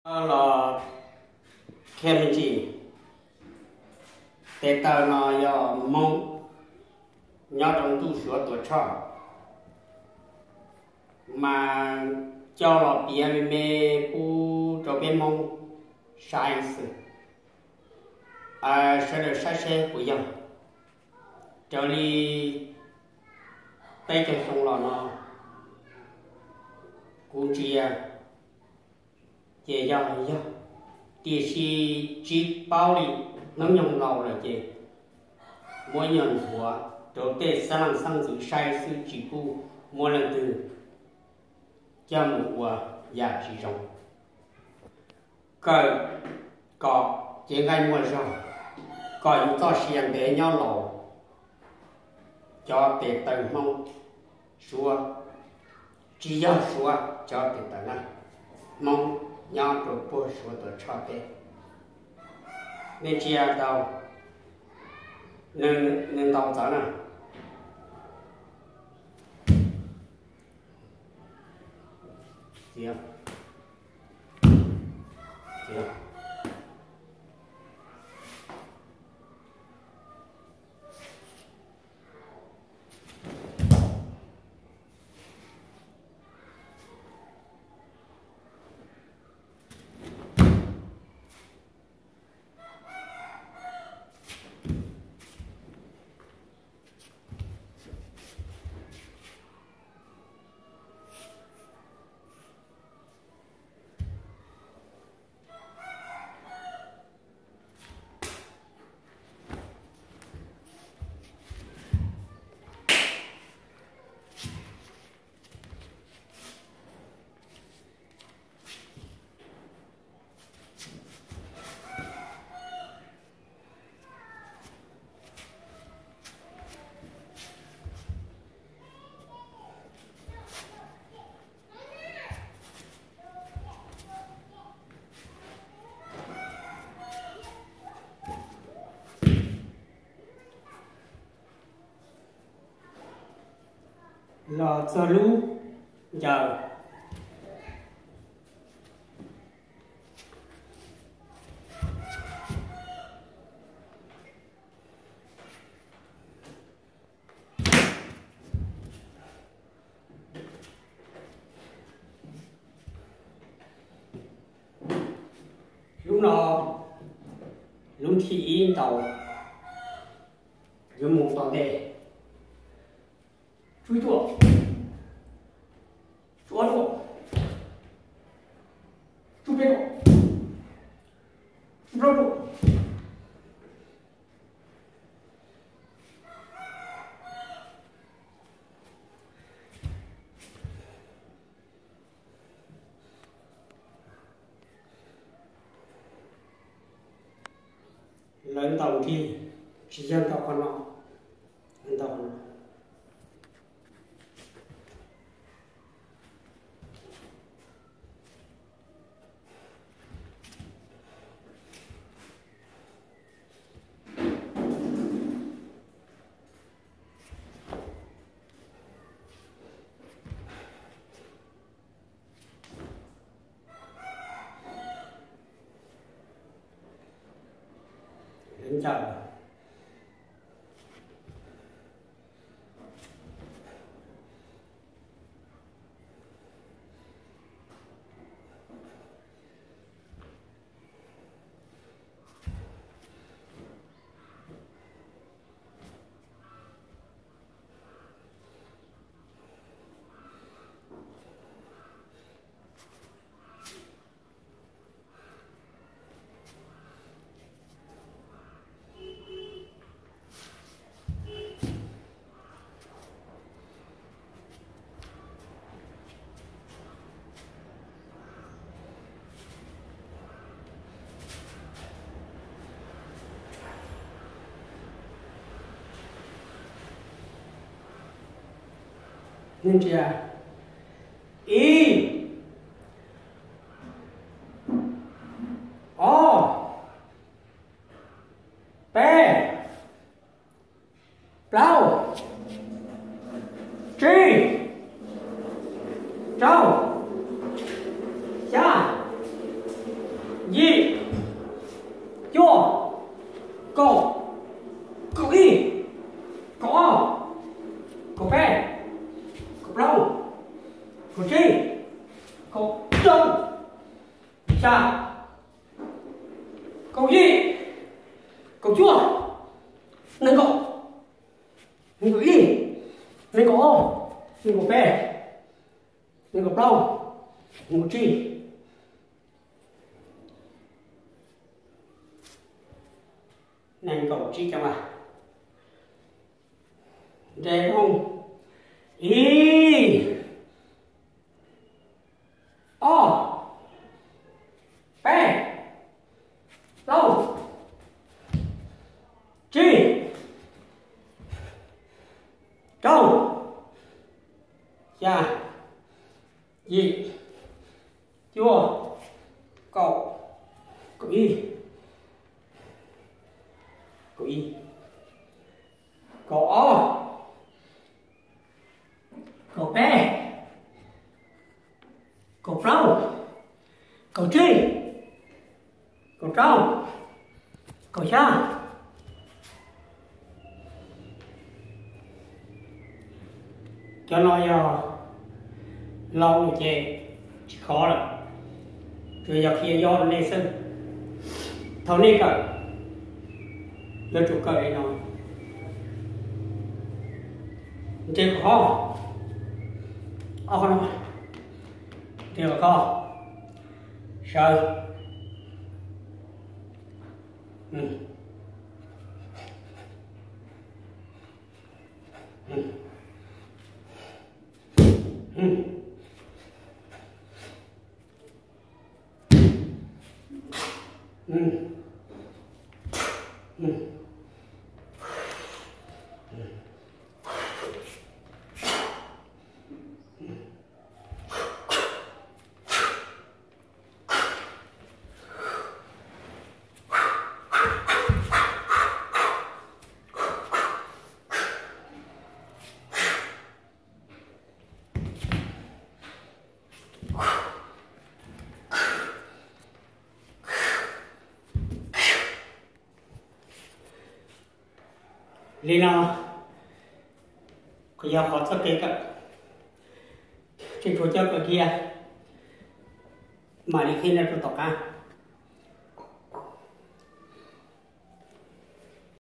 Los qhia me ntsis, tes taw no yog Hmoob nyob rau ntuj Suav Tuam Tshoj, mas coj los piav me me pub rau peb Hmoob saib xwb. Sawv daws saib seb puas yog. Raws li peb caug xyoo los no kuv ntsia ces yog yog, tiam sis tsis paub li, hnub nyoog laus lawm ces muab nyuag nthuav rau tej xeeb leej xeeb ntxwv saib xwb tsis pub muab leej twg coj mus ua yam tsis zoo. Kawm kom cev nqaij muaj zog, kom yus txoj sia ntev nyob laus. Cov tes taw Hmoob, Suav, tsis yog Suav cov tes taw na, Hmoob nyob rau puag Suav Tuam Tshoj teb. Nej ntsia tau, nws ntaus ntxawv na. Los txog lub ncaws. Lub no, lub thib ib ntaus, yuav mus tom ntej. Tsub ib tuaj, tsub ob tuaj, tsub peb tuaj, tsub plaub tuaj. Lawv ntaus nrig, tsis yog ntaus qhov no, ntaus qhov no. Lawv ncaws. Nej ntsia, ib, ob, peb, plaub, tsib, rau, xya, Yim, cuaj, kaum, kaum ib, kaum ob, kaum peb, kaum plaub, kaum tsib, kaum rau, kaum xya, kaum yim, kaum cuaj, nees nkaum, nees nkaum ib, nees nkaum ob, nees nkaum peb, nees nkaum plaub, nees nkaum tsib, nees nkaum tsib cov mas. Nres zoo. Ib, ob, peb, plaub, tsib, rau, xya, yim, cuaj, kaum, kaum ib, kaum ib, kaum ob, kaum peb, kaum plaub, kaum tsib, kaum rau, kaum xya. Cov no yog laus lawm ces tsis khov lawm, tsuas yog qhia yob nej xwb. Thaum nej kawm, yuav tsum kawm li no. Nres kom khov, ob qhov no, nres kom khov, sawv. Li no, qhov yog qhov txoj kev kawm, tseem tshuav cov kawm kiag, mam li qhia nej rau tom qab.